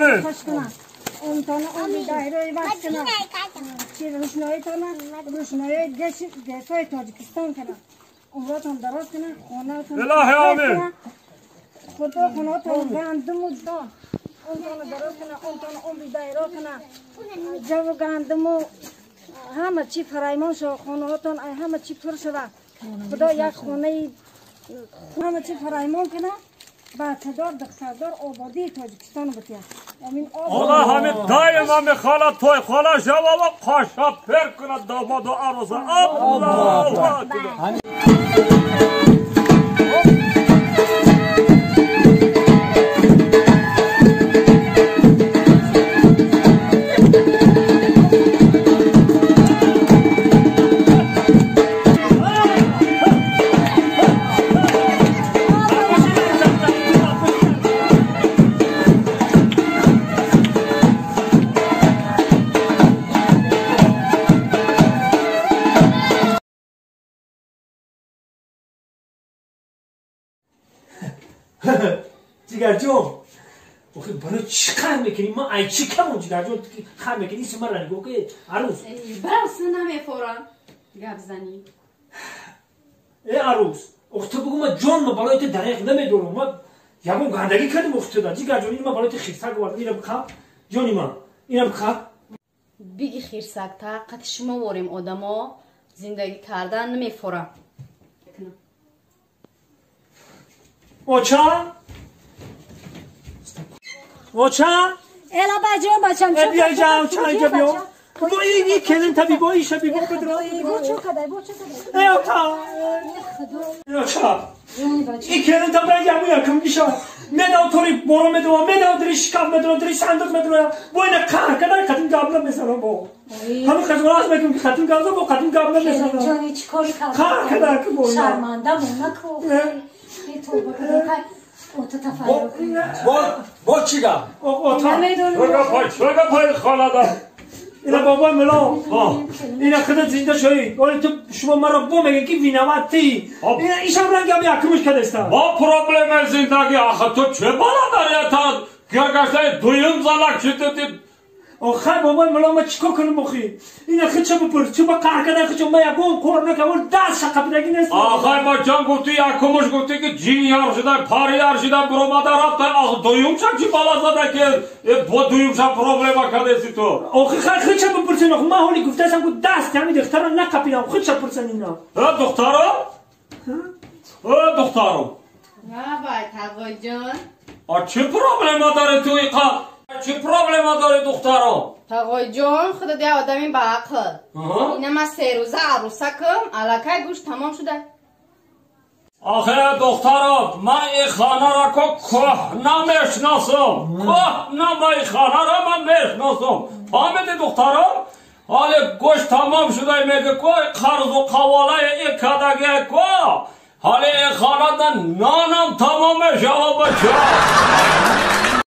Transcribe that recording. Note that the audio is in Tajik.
آمین عمرتان عمر دایره وقت کنه چی روشنایی تانه روشنایی گشای تاجیکستان کنه عمرتان دراز کنه خانه‌تان الهی آمین خدا خانه‌تان گندم و عمرتان دراز کنه عمرتان عمر دایره کنه جو گندم و همه چی فرایمان شو خانه‌تان همه چی پر شوه خدا یک خانه همه چی فرایمان کنه بچه‌دار دختردار آبادی تاجیکستان بتیه الله همین دایم همی خاله توی خاله شوا و قاشا پر کند داماد و عروسه الله اکبر. جگر جان آخه برای چی خر میکنی؟ ما ای چی کمون جگر جان خر میکنی؟ ایسی من را نگاه که عروس برای نمیفورم گپ زنی ای عروس آخه تو بگو من جان ما برای تو دریغ نمیدارم ما یکم گندگی کردیم آخه تو جگر جان این ما برای تو خیرسک آوردم اینو بخواه جانی من اینو بخواه بگی خیرسک تا قد شما واریم آدما زندگی کردن نمیفورم اوچا اوچا الا بچم بچم بیا جا اوچا اینجا بیا با این کلن تبی با این شبی با بدرا بو چه کدای بو چه کدای ای اوچا اوچا این کلن تبی اینجا بیا کم میشه مداو توری برو مداو مداو دری شکاف مداو دری صندوق مداو با این کار کدای قدیم قبل مثلا با همین خزوراز میگم که قدیم قبل با قدیم قبل مثلا جانی چیکار کردی کار کدای که با شرمنده مون نکو با چی گم؟ چگا پای خاله دار اینا بابا ملا اینا خودت زنده شوی ولی تو شما مرا بو میگن که وینواتی اینا ایشم رنگم یکمش کدستا با پروبلم زندگی آخه تو چه بالا داری تا گرگشته دویم زلک شده آخه بابا ملا ما چیکار کنم آخه اینا خود چه بپرس چه با قهر کردن خود چه ما یکم کار نکنم دست شقه نیست آخه ما جان گفتی یکمش گفتی که جین یار شده پاری یار شده بروماده رفته آخه دویم شب چی بالا زده که با دویم شب پروبلم کردی تو آخه خود چه بپرسین آخه من حالی گفته هستم که دست همین دخترم نقپیدم خود چه پرسن اینا دخترم دخترم نه بای تقوی جان چه پروبلم داره تو اینقدر چه پروبلم داری دخترم؟ تاقای جان خودت یه آدمی با عقل اینه من 3 روزه عروسکم الکی گوش تمام شده آخه دخترم من این خانه را که کهنه میشناسم کهنه من این خانه را من میشناسم فهمیدی دخترم؟ حالا گوش تمام شده میگه که قرض و قواله این کدگه که حالا این خانه دا نانم تمام میشه بچه.